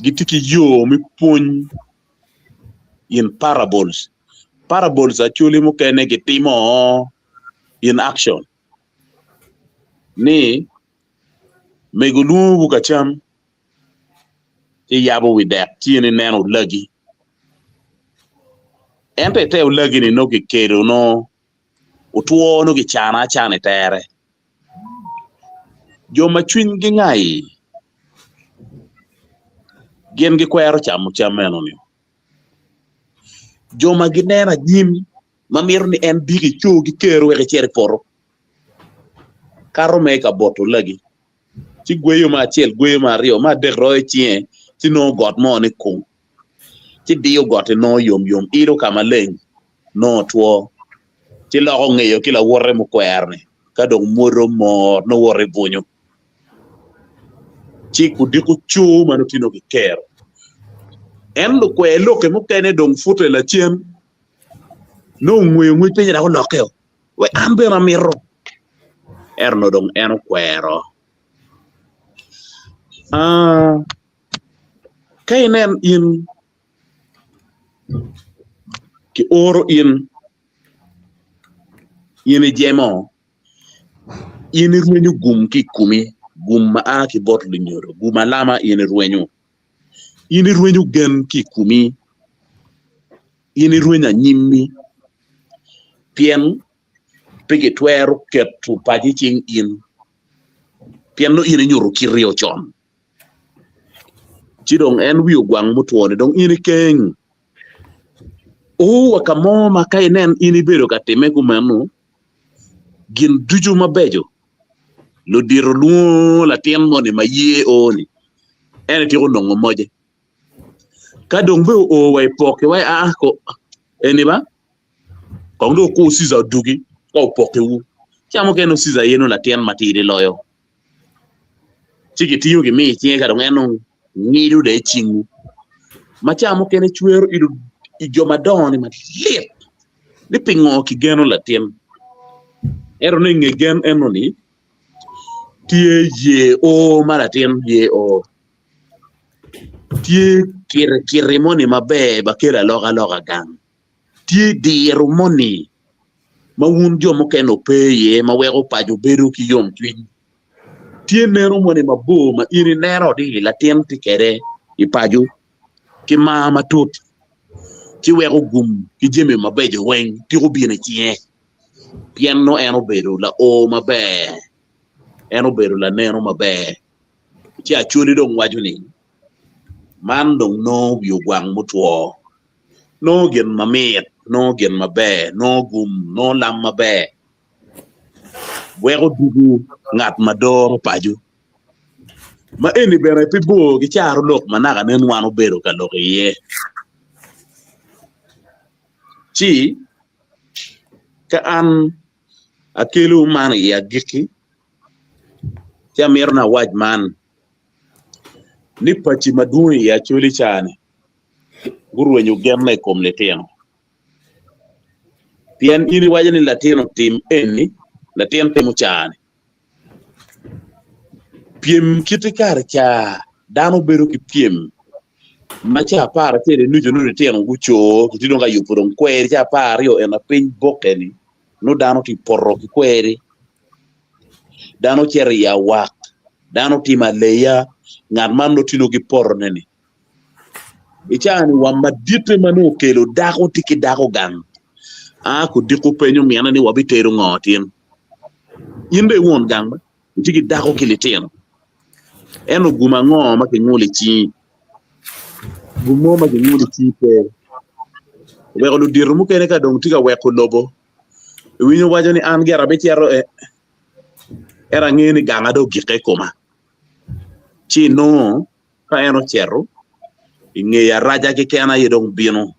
gitye ki yo me pwony in parables, parables Acholi mukene gitimo in action ni mego lwongowu ka cam ci yabo wi dek ci in ineno olagi ento ite olagi-ni nongo kikedo nongo otwo nongo kicano acana i tere jo ma cwinygi ngai gin gikwero camo cam meno-ni jo ma gineno anyim. ma mito ni en dik ico ki kero wek icit i poto kato me ka boto lagi ci gweyo me acel gweyo me aryo me adek royo cinge ci nongo got mo ni kung ci diyo got-ti nongo yom yom ilo ka maleng nongo otwo ci loko ngeyo ki lawote mukwero-ni ka dong mwodo mot nongo woto i bwunyu ci kudiko coo ma nongo tye nongo kikero en lukwer lokke mukene dong pute lacen nongo ongweyo ngwec pinye dok olokkeo wek an bene amito ento nongo dong en okwero. Ka inen in kioro in, in ijemo, in irwenyo gum ki i komi, gum ma a ki bot lunyodo, gum alama in irwenyo, in irwenyo gen ki i komi, in irwenyo anyimmi pien pe gitwero keto paco i cing in pien nongo in inyuto kiti con. Ci dong en wi ogwang mutwo-ni dong in ikeng. O wa ka mo ma ka inen in ibedo ka timme kumeno, gin ducu mabeco, ludito lwongo latin moni ma ye o-ni, en ityeko nongo moce. Ka dong bene oo wa i poki wa aa ko eni ba kong dong okur Cica odugi ka opokiwu. Ca mukene nongo Cica aye nongo latin matidi loyo ci kitingo gimiyo i cinge ka dong en dong ngido dong i cingwu. Ma ca mukene cwero i jo madongo ni malit ni pingo kigeno latin ento ni inge gen enoni tye ye o ma latin ye o. Tye kirikiri moni maber ma kelo alokaloka gang, tye diro moni ma wun jo mukene wupe iye ma weko paco bedo ki yomcwiny, tye neno moni mabor ma in ineno ni latin tye kwede i paco ki mar matut ci weko gum ki jami mabeco weng tiko bino i cinge pien nongo en obedo lao maber, en obedo laneno maber. Ci Acholi dong waco ni, Man dong nongo wi ogwang mutwo, nongo gin mamit, nongo gin maber, nongo gum, nongo lam maber, weko dugu ngat ma doro paco. Ma eni bene pe bor ki carolok ma naka nen wan obedo ka lok iye. Ci ka an akelo man i agikki, Ci amito ni awac man, ni paci madwong i Acholi ca-ni gurwenyo genne i kom litino. Pien in iwaco ni latin otim eni, latin timo ca-ni. Pyem kit i kare ca dano bedo ki pyem ma ca aparacel inucu nongo litino guco gitye dong ka yubo dong kweri ca apararyo ena piny boke-ni nongo dano tye poto ki kweri. Dano cito i awak, dano timo aleya, ngat man nongo tye ki potone-ni. I caa-ni wa maditte ma nongo okelo dako tye ki dako gang a kudiko penyo mine ni wabitedo ngo tin? In dong i won gang ba itye ki dako ki litino ento gum ango ma kingulo i cingi? Gum mo ma kingulo i cingi pe. Oweko ludito mukene ka dong tye ka weko lobo Iwinyo waco ni an gira abicito e, ento angeyo ni ganga dong ogikke i koma. Ci inongo ka en ocito, i ngeye araca keken aye dong bino,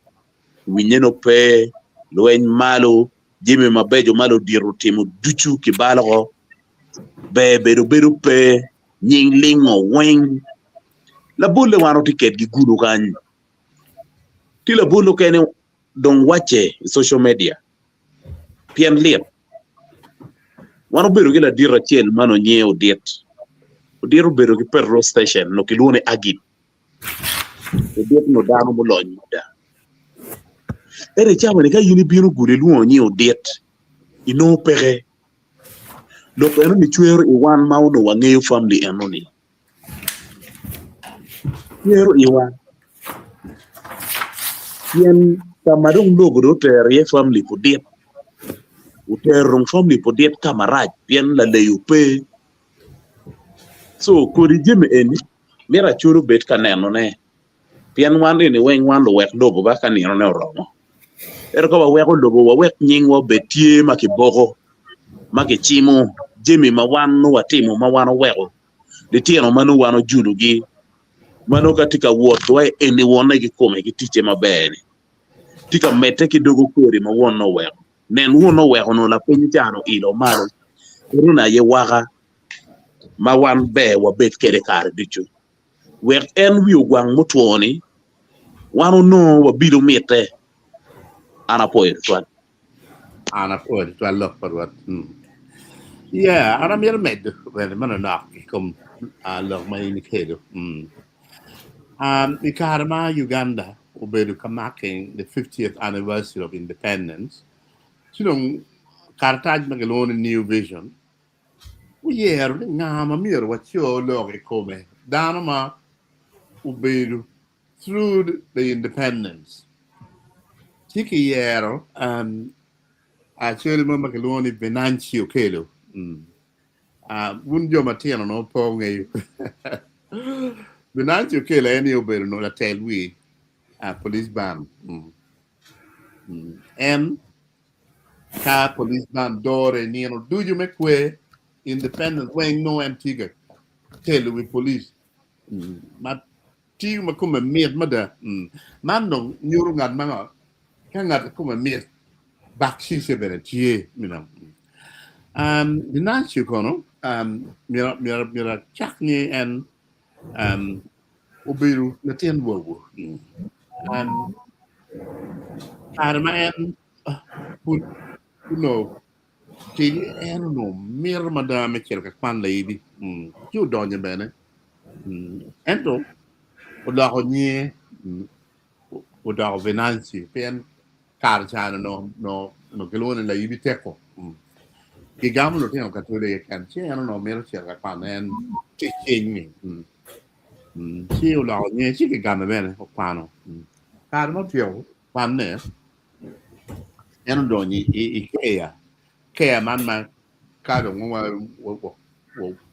winye nongo pe, lweny malo, jami mabeco ma ludito otimo ducu kibalo oko, ber bedo bedo pe, nying lingo weng. Labolle wan watye kedgi gudo kany. Tye labol mukene dong wacce i social media pien lit. Wan obedo ki ladit acel ma nongo nyinge Odit. Odit obedo ki petrol station nongo kilwongo ni Agip. Odit nongo dano mulony mada. Ento i cawa-ni ka in ibino gudo ilwongo nying Odit inongo peke. Lok eno-ni cwero i wan ma onongo wangeyo family eno-ni. Cwero iwa pien ka ma dong lobo dong otero iye famili pudit, otero dong famili pudit ka marac pien laleyo pe. Co kodi jami eni mito acol obed ka nenone pien wan eni weng wan luwek lobo ba ka ninone oromo. Ento ka waweko lobo wawek nyingwa obed tye ma kiboko, ma kicimo jami ma wan nongo watimo ma wan oweko litino ma nongo wan ojulugi ma nongo ka tye ka wot wa eni wonne kikome ki ticce maber-ni tye ka medde ki dogo kodi ma wonne oweko. Nen wonne oweko onongo lapiny can oilo malo. Enoni aye waka ma wan ber wabed kwede kare ducu. Wek en wi ogwang mutwo-ni wan onongo wabido mitte. An apwoyo tutwal. An apwoyo tutwal lok pa Rwot. Yeah, an amito medo bene manonok i kom lok ma in ikelo. I kare ma Uganda obedo ka marking the 50th anniversary of independence, ci dong karatac ma kilwongo ni New Vision oyero ni nga ma myero waco lok i kome, dano ma obedo through the independence. Ci kiyero acel mo ma kilwongo ni Venancio Okello. Wun jo matino nongo pe wungeyo. Venancio Okello en aye obedo nongo latel wi police band. En ka police band dore i nino ducu me kwer independence weng nongo en tye ka telo wi police ma tiyo ma kome mit mada. Man dong nyuto ngat ma ngo ka ngat kome mit bakcice bene tye you know. Venancio kono myero acak ni en obedo latin wogo. Kare ma en pud onongo tidi en onongo mito mada me cito ka kwan laidi ci odonyo bene ento oloko nyinge odoko Venancio pien kare ca onongo kilwongo ni Laibi Teko. Gigamo lutino Katoli keken ci en onongo mito cito ka kwano en tic cing-ngi. Ci oloko nyinge ci kigame bene okwano. Kare ma otyeko kwanne en odonyo i keya, keya man ma ka dong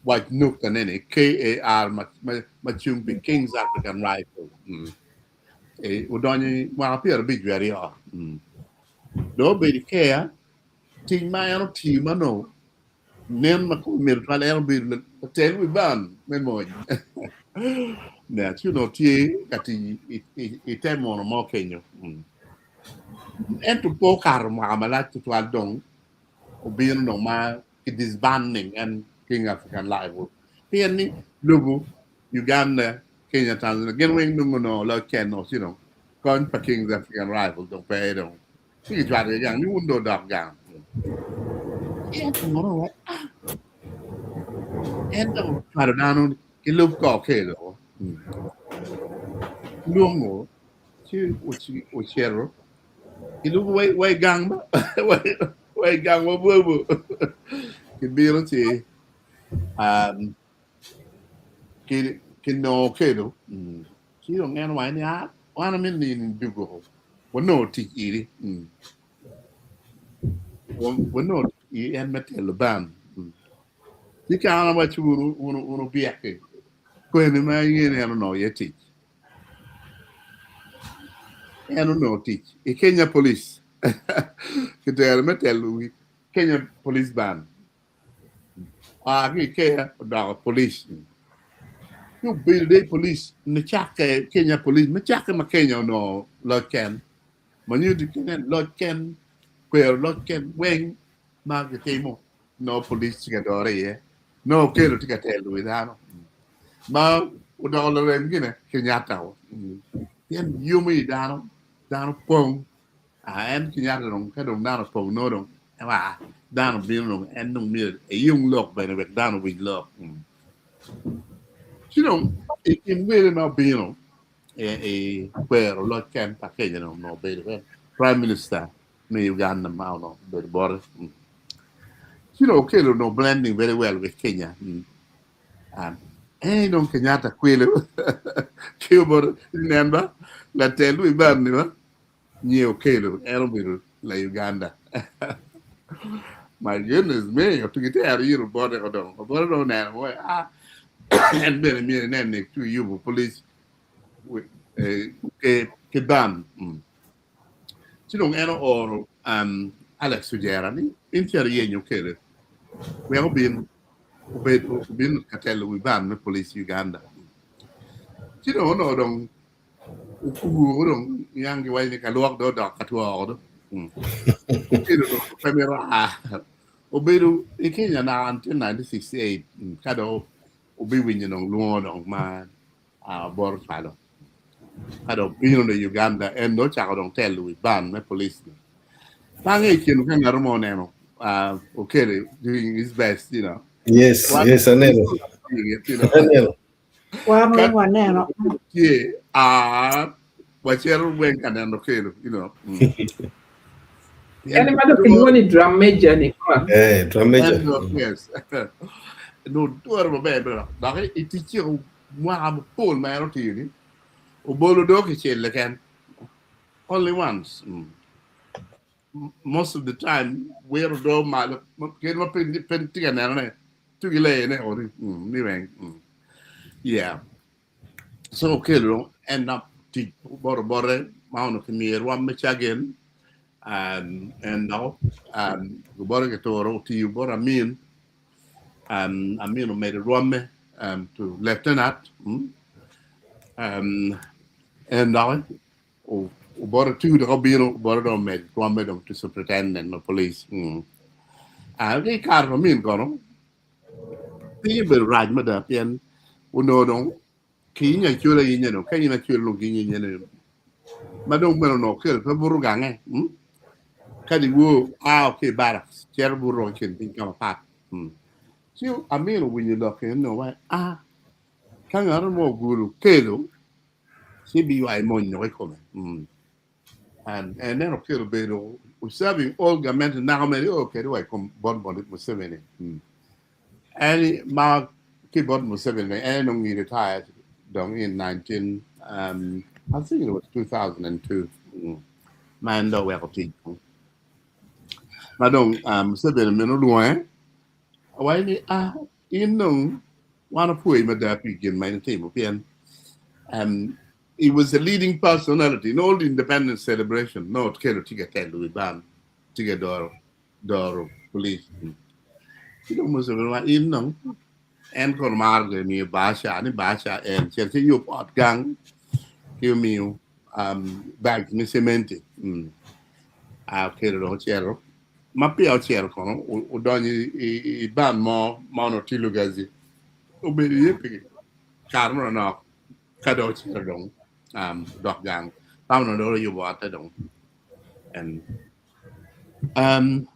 wac nuktane ni KAR ma cung pi Kings African Rifle. Odonyo i mwaka 52. Dong obedo i keya, tic ma en otiyo ma nongo nen ma kome mit tutwal en obedo latel wi band me mony. Ci onongo tye ka tic i te muno mo kenyo. Ento pe okato mwaka malac tutwal dong obino dong ma ki disbanding en King African Live pien ni lobo Uganda, Kenya, Tanzania gin weng dong onongo loc ken ci dong kony pa Kings African Rifles dong pe dong ci kicwalo ki gang ni wun dong wudok gang. Ento ah, en dong ocwalo dano ki lub kor kelo lwongo ci ocito Kilwongo wa i gang ba wa i gang wa bwobo kibino ci um, ki kinongo kelo mm. ci dong en owaco ni ah wan amito ni in idug wanongo tic iri mm. Wanongo tic iri en me telo band mm. Ci ka an awaco wunu wunu wunu byek-ki kwene ma inge ni en onongo iye tic En onongo tic i Kenya Police. Kitero me telo wi Kenya Police Band. Oa ki i Kenya odoko police. Ci obedo de i police nicakke Kenya Police nicakke ma Kenya onongo loc ken. Ma nyuto Kenya loc ken, kwero loc ken weng ma gitimo nongo police tye ka dore iye, nongo Okello tye ka telo wi dano ma odoko larem gine Kenyatta o. Pien yomo i dano, dano pong. Ah, en Kenyatta dong ka dong dano opong nongo dong ah, dano bino dong en dong myero eyung lok bene wek dano owinj lok. Ci dong i kin wele ma obino i kwero loc ken pa Kenya ni onongo obedo en Prime Minister me Uganda ma onongo obedo bote. Ci dong Okello onongo blending very well with Kenya. En dong Kenyatta kwelo ci oboto nen ba latel wi band ni ba nyi Okello en obedo la Uganda. My goodness me, otugi tero yiro bote ko dong. Obote dong oneno mo, ah, en bene myero inen ni ci oyubo police ki band. Ci dong en ooro um, Alex Ojera ni in cito iyenyo Okello wek obin obed obin ka telo wi band me police Uganda. Ci dong onongo dong okugo dong niang giwaco ni kalwok dong odok ka twoko do. Okello dong pe mito a. Obedo i Kenya naka until 1968 ka dong obiwinyo dong lwongo dong ma bot ocwalo. Ka dong obino i Uganda en dong ocako dong telo wi band me police ni. Bange i kin ka ngat mo oneno Okello doing his best, you know. Yes, yes, aneno. Aneno. Wan weng waneno. Tye, ah, wacito weng ka neno Okello, you know. En ma dok kilwongo ni drum major ni kwa. Eh, drum major. En, yes. No, dwaro maber bene. Dok i ticce mwaka mapol ma en otiyo ni, obolo doo kicel keken. Only once. Mm. Most of the time, wiro doo malo, kendo ma pe pe tye ka nenone, tugi leyone ori, mm, ni weng. Mm. Yeah. So Okello end up tic bote bote ma onongo kimiye rwom me cagen um, and dok um, bote kituro otiyo bot Amin um, Amin omedo rwomme um, to lieutenant mm, um, and dok obote tugo dok obino bote dong omedo rwomme dong to superintendent me police. Mm. Uh, ki i kare pa Amin kono piny obedo rac mada pien onongo dong kiyinyo acol ayinya dong ka in acol dong kiyinyo ayinya ni ma dong meno onongo Okello pe buto gange mm? ka dyewor ao ki i barracks cito buto i kin piny ka mapat mm. Ci Amin owinyo lok eni onongo waco ah ka ngat mo ogudo Okello ci biywayo mony dok i kome mm. And en Okello obedo serving all gamente naka mere o kede wa i kom bot Museveni. Mm. En ma ki bot Museveni en onongo he retired dong in 19 um, I think it was 2002 mm. ma en dong oweko tic. Ma dong um, Museveni meno olwonge owaco ni ah in dong wan opwoyi mada pi gin ma in itimo pien um, he was the leading personality in all the independence celebration. No, Okello tye ka telo wi band, tye ka doro doro police. Ci dong Museveni wa in dong en kono maro gire miyo bahasha ni bahasha en cel ci yub ot gang ki omiyo um, bags me cementi. Mm. Ah, Okello dong ocito ma peya ocito kono odonyo i, i band mo ma onongo tye Lugazi obedo iye pi kare mo manok ka dong ocito dong um, odok gang pa onongo dong oyubo otte dong en um,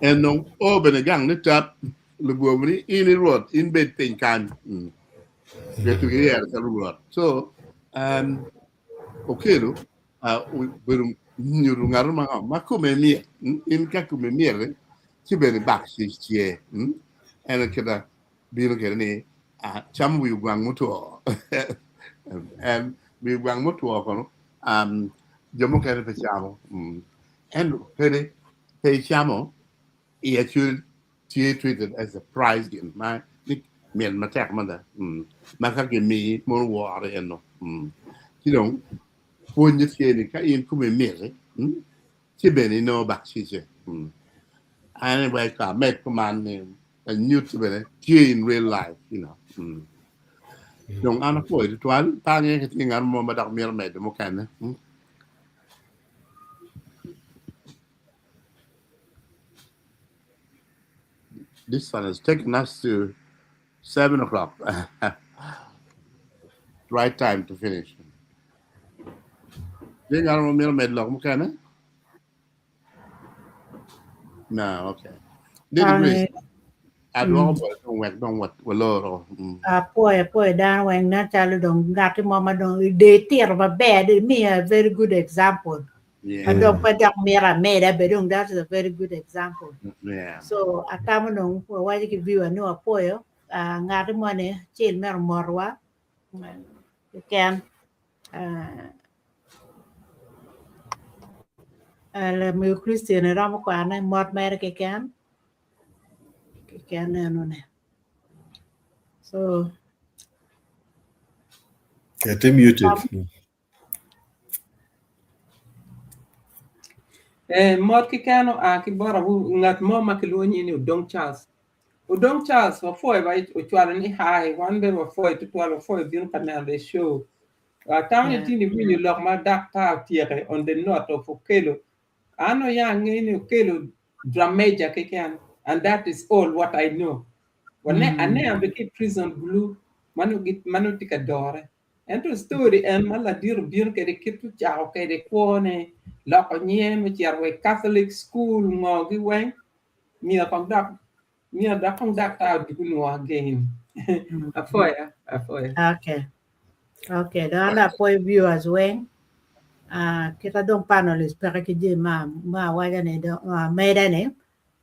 en dong o bene gang ni tap lubwobo ni in i rwot in bed piny kany mm. Getu giyero calo rwot so um, Okello uh, obedo nyuto ngat ma ma kome mit mm? in ka kome mit ci bene bak tye mm? En kita bino kede ni uh, camo wi ogwang mutwo en wi ogwang mutwo kono um, jo mukene pe camo mm. Ento kede pe icamo i actually tye treated as a prize gin ma ni mit matek mada mm. ma ka gimiyi mono wore eno mm. Ci dong pwonye tye ni ka in kome miti mm, ci bene inongo bakcice mm. Anyway, ka med kuman ni anyutti bene tye in real life, you know. Mm. Dong an apwoyo tutwal, pe angeyo ka tye ngat mo ma dok mito medo mukene. Mm. This one has taken us to 7 o'clock. Right time to finish. Tye ngat mo mito medo lok mukene? No, okay. Lady Grace, adwoko bote dong wek dong waloro. Mm. Apwoyo apwoyo dano weng nen calo dong ngati mo ma dong de itito maber de imiyo a very good example. Ma dong pe dok mito ameda be dong that is a very good example. So atamo dong wawaco ki viewer ni wapwoyo ah, ngati mo ni acel mere omotowa keken. Ah, Lamego Christian iromo kwane mot mere keken keken enone. So Kete muted. Eh, mot keken oa ki bot awu ngat mo ma kilwongo nyinge ni Odong Charles. Odong Charles wapwoyo ba ocwalo ni hi, wan bene wapwoyo tutwal, wapwoyo bino ka neno the show. Atamo ni tin iwinyo lok ma daktar otyeke on the note of Okello. An oya angeyo ni Okello drum major keken and that is all what I know. Wane aneno bene ki i prison bulu ma nongo tye ka dore. Ento story en ma ladit obino kwede kit ocako kwede kwone, loko nyinge me cito wa i Catholic school ngo gi weng, myero kong dok myero dok kong daktar odug onwo again. Apwoya, apwoya. Okay. Okay, dong an apwoyo viewers weng. Ah, kita dong panelists peke ki jami ma ma awaca ni dong ah, meda ni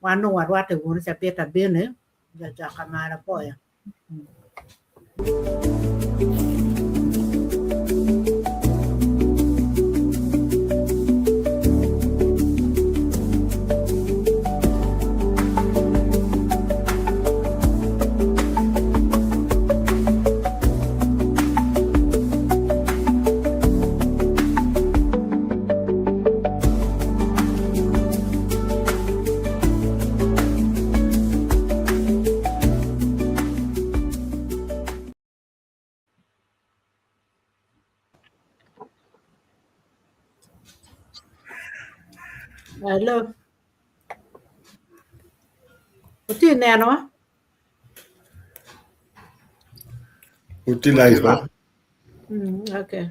wan dong warwatte wunu cabit abino jo cok amalo apwoyo. Hello. Wutye nenowa? Wutye live ba? Mm, okay.